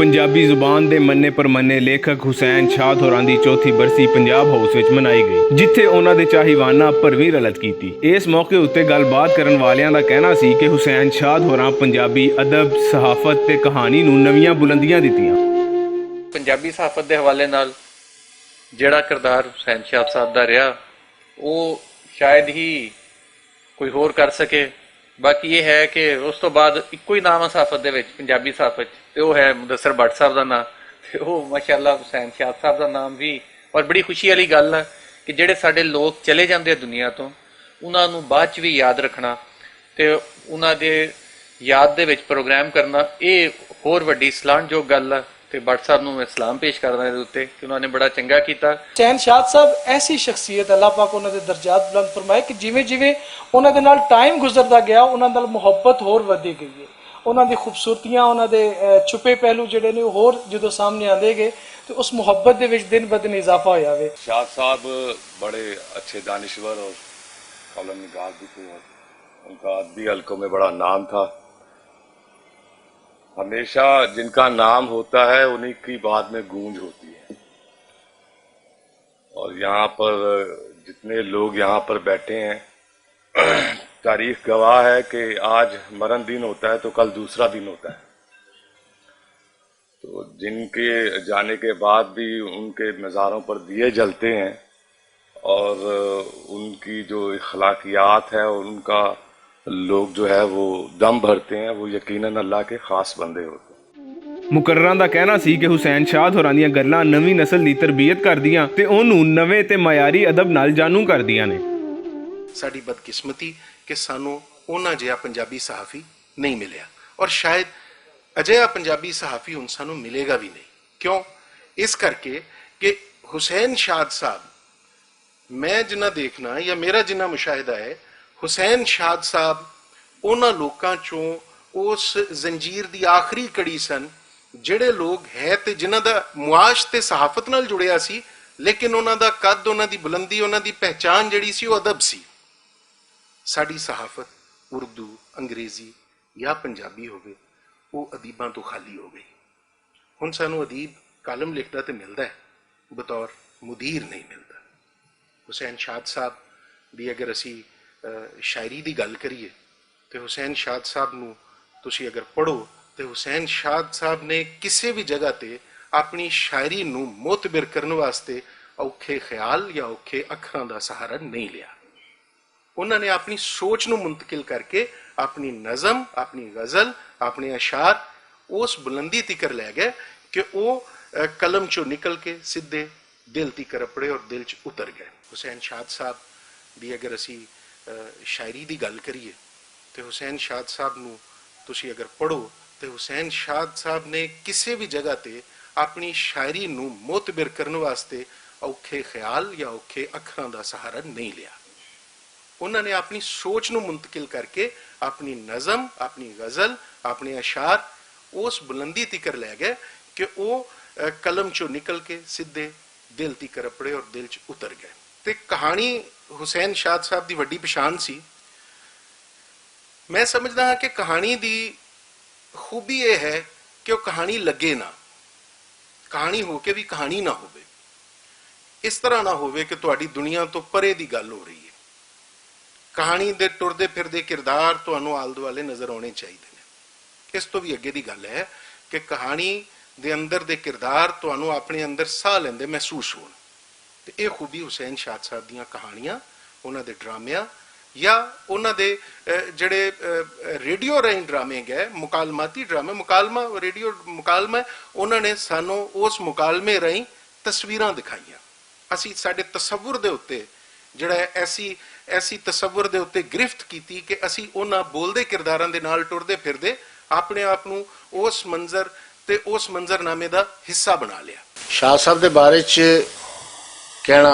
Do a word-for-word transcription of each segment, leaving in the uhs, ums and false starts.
پنجابی زبان دے منے پر منے لیکھک حسین شاد ہوراں دی چوتھی برسی پنجاب ہاؤس وچ منائی گئی، جتھے انہاں دے چاہیواناں بھرویں رلت کیتی۔ اس موقع اُتے گل بات کرن والیاں دا کہنا سی کہ حسین شاد ہوراں پنجابی ادب، صحافت تے کہانی نوں نویاں بلندیاں دتیاں۔ پنجابی صحافت دے حوالے نال جیہڑا کردار حسین شاد صاحب دا رہیا، او شاید ہی کوئی ہور کر سکے۔ باقی یہ ہے کہ اس تو بعد اکو ہی نام ہے صحافت دے وچ، پنجابی صحافت، تے او ہے مدثر بٹ صاحب دا نام۔ تے او ماشاءاللہ حسین شاد صاحب دا نام بھی۔ اور بڑی خوشی والی گل ہے کہ جڑے ساڈے لوگ چلے جاندے دنیا تو، انہاں نوں بعد چ بھی یاد رکھنا تے انہاں دے یاد دے وچ پروگرام کرنا، اے ہور وڈی سلان جو گل ہے۔ تے بٹ صاحب نوں میں سلام پیش کرنا دے اُتے کہ انہاں نے بڑا چنگا کیتا۔ چین شاد صاحب ایسی شخصیت، اللہ پاک انہاں دے درجات بلند فرمائے، کہ جویں جویں انہاں دے نال ٹائم گزردا گیا، انہاں نال محبت ہور ودی گئی ہے۔ انہاں دی خوبصورتیاں، انہاں دے چھپے پہلو جڑے نے ہور جدوں سامنے آندے گئے، تے اس محبت دے وچ دن بدن اضافہ ہویا وے۔ شاد صاحب بڑے اچھے دانشور اور کالم نگار بھی تھے، اور ان کا ادبی حلقوں میں بڑا نام تھا۔ ہمیشہ جن کا نام ہوتا ہے، انہیں کی بعد میں گونج ہوتی ہے۔ اور یہاں پر جتنے لوگ یہاں پر بیٹھے ہیں، تاریخ گواہ ہے کہ آج مرن دن ہوتا ہے تو کل دوسرا دن ہوتا ہے۔ تو جن کے جانے کے بعد بھی ان کے مزاروں پر دیے جلتے ہیں اور ان کی جو اخلاقیات ہے، ان کا لوگ جو ہے وہ دم بھرتے ہیں، وہ یقیناً اللہ کے خاص بندے ہوتے ہیں۔ مقرراں دا کہنا سی کہ حسین شاد ہوراں دیاں گلاں نویں نسل دی تربیت کردیاں تے اونوں نویں تے معیاری ادب نال جانو کردیاں نے۔ ساڈی بدقسمتی کہ سانوں انہاں جیہا پنجابی صحافی نہیں ملیا، اور شاید اجہا پنجابی صحافی ہن سانوں ملے گا بھی نہیں۔ کیوں؟ اس کر کے کہ حسین شاد صاحب، میں جنہ دیکھنا یا میرا جنہ مشاہدہ ہے، حسین شاد صاحب انہاں لوکاں چوں اس زنجیر دی آخری کڑی سن، جڑے لوگ ہے تے جنہاں دا معاش تے صحافت نال جڑیا سی، لیکن انہاں دا قد، انہاں دی بلندی، انہاں دی پہچان جڑی سی، او ادب سی۔ ساڈی صحافت اردو، انگریزی یا پنجابی ہووے، او ادیباں تو خالی ہو گئی۔ ہن سانوں ادیب کالم لکھدا تے ملدا ہے، بطور مدیر نہیں ملدا۔ حسین شاد صاحب دی اگر اسی شاعری دی گل کریے، تے حسین شاد صاحب نوں تسی اگر پڑھو، تے حسین شاد صاحب نے کسے بھی جگہ تے اپنی شاعری نوں معتبر کرن واسطے اوکھے خیال یا اوکھے اکھراں دا سہارا نہیں لیا۔ انہاں نے اپنی سوچ نوں منتقل کر کے اپنی نظم، اپنی غزل، اپنے اشعار اس بلندی تیکر لے گئے کہ او قلم چوں نکل کے سدھے دل تیکر اپڑے اور دل چ اتر گئے۔ حسین شاد صاحب دی اگر اسی شاعری دی گل کریے، تے حسین شاد صاحب نوں تسی اگر پڑھو، تے حسین شاد صاحب نے کسے بھی جگہ تے اپنی شاعری نوں معتبر کرن واسطے اوکھے خیال یا اوکھے اکھراں دا سہارا نہیں لیا۔ انہاں نے اپنی سوچ نوں منتقل کر کے اپنی نظم، اپنی غزل، اپنے اشعار اس بلندی تیکر لے گئے کہ او قلم چوں نکل کے سدھے دل تیکر اپڑے اور دل چ اتر گئے۔ تے کہانی حسین شاد صاحب دی وڈی پچھان سی۔ میں سمجھدا ہاں کہ کہانی دی خوبی یہ ہے کہ وہ کہانی لگے نہ، کہانی ہو کے بھی کہانی نہ ہووے۔ اس طرح نہ ہووے کہ تہاڈی دنیا تو پرے دی گل ہو رہی ہے۔ کہانی دے ٹردے پھردے کردار تہانوں آل دوالے نظر آنے چاہیے نے۔ اس تو بھی اگے دی گل ہے کہ کہانی دے اندر دے کردار تہانوں اپنے اندر ساہ لیندے محسوس ہون۔ تے اے خوبی حسین شاد صاحب دیاں کہانیاں، انہاں دے ڈرامیاں یا انہاں دے جڑے ریڈیو رائیں ڈرامے گئے، مکالماتی ڈرامے، مکالمہ ریڈیو مکالمہ، انہاں نے سانوں اس مکالمے رائیں تصویراں دکھائیاں۔ اسی ساڈے تصور دے اتے جڑا ایسی ایسی تصور دے اتے گرفت کیتی کہ اسی انہاں بولدے کرداراں دے نال ٹردے پھردے اپنے آپ نوں اس منظر تے اس منظرنامے دا حصہ بنا لیا۔ شاہ صاحب دے بارے چ کہنا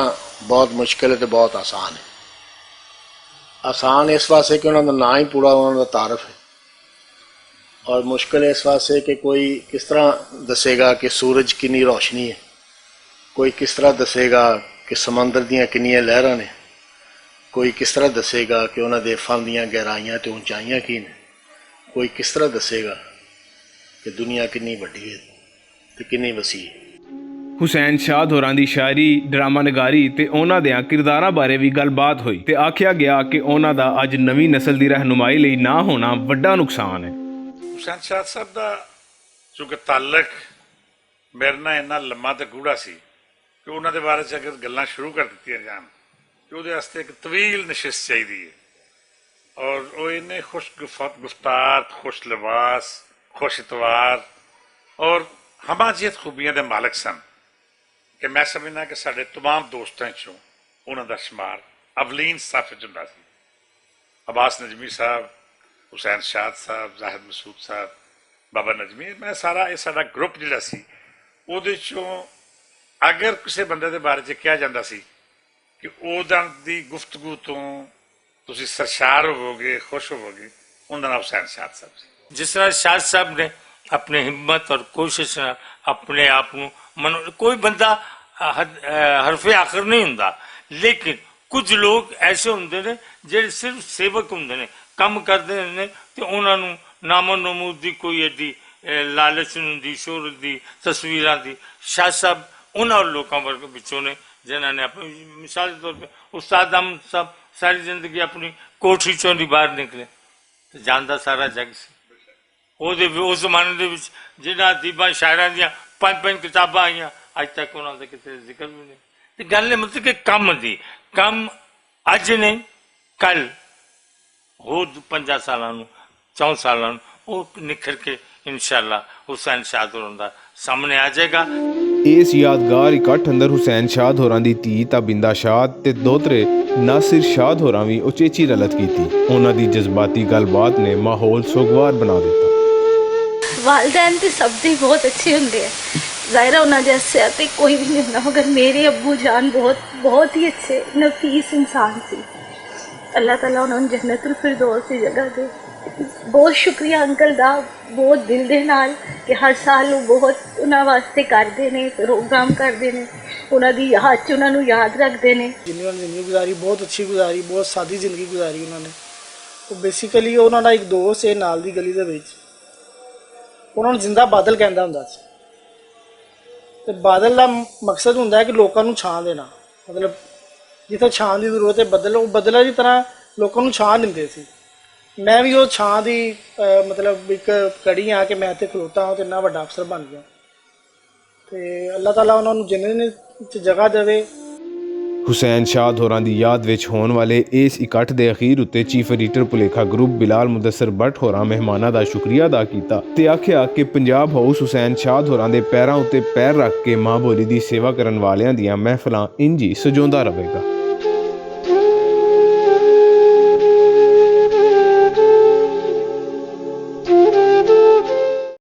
بہت مشکل ہے تے بہت آسان ہے۔ آسان اس واسطے کہ انہاں دا نام ہی پورا انہاں دا تعارف ہے، اور مشکل اس واسطے کہ کوئی کس طرح دسے گا کہ سورج کنی روشنی ہے، کوئی کس طرح دسے گا کہ سمندر دیاں کنیاں لہراں نے، کوئی کس طرح دسے گا کہ انہاں دے فن دیاں گہرائیاں تے اونچائیاں کی نے، کوئی کس طرح دسے گا کہ دنیا کنی وڈی ہے۔ تے کنی وسیع۔ حسین شاد ہوراں دی شاعری، ڈرامہ نگاری تے انہاں دیاں کرداراں بارے وی گل بات ہوئی تے آکھیا گیا کہ انہاں دا اج نویں نسل دی رہنمائی لئی نہ ہونا وڈا نقصان ہے۔ حسین شاد صاحب دا چونکہ تعلق میرے نال اتنا لمبا تے گوڑا سی کہ انہاں دے بارے چ اگر گلاں شروع کر دتیاں جان تے اودے واسطے ایک طویل نشست چاہیدی ہے۔ اور وہ اتنے خوش گفتار، خوش لباس، خوش اتوار اور ہما جیت خوبیاں دے مالک سن کہ میں سمجھنا کہ ساڈے تمام دوستاں چوں انہاں دا شمار اولین صف وچ ہوندا سی۔ عباس نجمی صاحب، حسین شاد صاحب، زاہد مسعود صاحب، بابا نجمی، میں سارا یہ ساڈا گروپ جڑا سی، اودے چوں اگر کسے بندے دے بارے چ کہا جاندا سی کہ اوداں دی گفتگو توں تسی سرشار ہوو گے، خوش ہوو گے، انہاں نال حسین شاد صاحب سی۔ جس طرح شاد صاحب نے اپنی ہمت اور کوشش نال اپنے آپ نوں من-، کوئی بندہ حد-، حرف آخر نہیں ہوندا، لیکن کچھ لوگ ایسے ہوندے نے جڑے صرف سیوک ہوندے نے، کم کردے نے تے انہاں نوں نام و نمود دی کوئی ایڈی، اے، لالچ نہیں ہوندی، شہرت دی، تصویراں دی۔ شاہ صاحب انہاں لوکاں ورگ وچوں نے جنہاں نے اپنی مثال دے طور پہ استاد احمد صاحب ساری زندگی اپنی کوٹھی چوں نہیں باہر نکلے تے جاندا سارا جگ سی۔ او دے وی-، اس زمانے دے وچ جنہاں ادیباں شاعراں دیاں پنج پنج کتاباں آئیاں، اج تک انہاں دا کتے ذکر بھی نہیں۔ تے گل اے مطلب کہ کم دی، کم اج نہیں، کل ہور پنجاہ سالاں نوں، چون سالاں نوں، او نکھر کے انشاءاللہ حسین شاد ہوراں دا سامنے آ جائے گا۔ اس یادگار اکٹھ اندر حسین شاد ہوراں دی دھی تابندہ شاد تے دوترے ناصر شاد ہوراں وی اچیچی رلت کیتی۔ انہاں دی جذباتی گل بات نے ماحول سوگوار بنا دیتا۔ والدین تے سب دے بہت اچھے ہوندے ہیں۔ ظاہر ہے انہاں جیسے تے کوئی بھی نہیں ہوندا، مگر میرے ابو جان بہت، بہت ہی اچھے نفیس انسان سی۔ اللہ تعالیٰ انہاں نوں جنت الفردوس دی جگہ دے۔ بہت شکریہ انکل دا، بہت دل دے نال کہ ہر سال وہ بہت انہاں واسطے کردے نے، پروگرام کردے نے، انہاں دی یاد چ انہاں نوں یاد رکھدے نے۔ جنہاں نے زندگی گزاری، بہت اچھی گزاری، بہت سادی زندگی گزاری انہاں نے۔ تو بیسیکلی انہاں دا ایک دوست ہے نال دی گلی دے وچ، انہاں نوں زندہ بادل کہندا ہوندا سی۔ تے بادل دا مقصد ہوندا ہے کہ لوکاں نوں چھاں دینا، مطلب جتھے چھاں دی ضرورت ہے بدل، او بدلاں دی طرح لوکاں نوں چھاں دیندے سی۔ میں وی او چھاں دی، اے، مطلب ایک کڑی ہاں کہ میں اتھے کھلوتا ہاں تے اتنا وڈا افسر بن گیا۔ تے اللہ تعالیٰ انہاں نوں جنت وچ جگہ دے۔ حسین شاد ہوراں دی یاد وچ ہون والے اس اکٹھ دے اخیر اتے چیف ایڈیٹر پلیکھا گروپ بلال مدثر بٹ ہوراں مہماناں دا شکریہ ادا کیتا تے آکھیا کہ پنجاب ہاؤس حسین شاد ہوراں دے پیراں اتے پیر رکھ کے ماں بولی دی سیوا کرن والیاں دیاں محفلاں انج ہی سجوندا رہے گا۔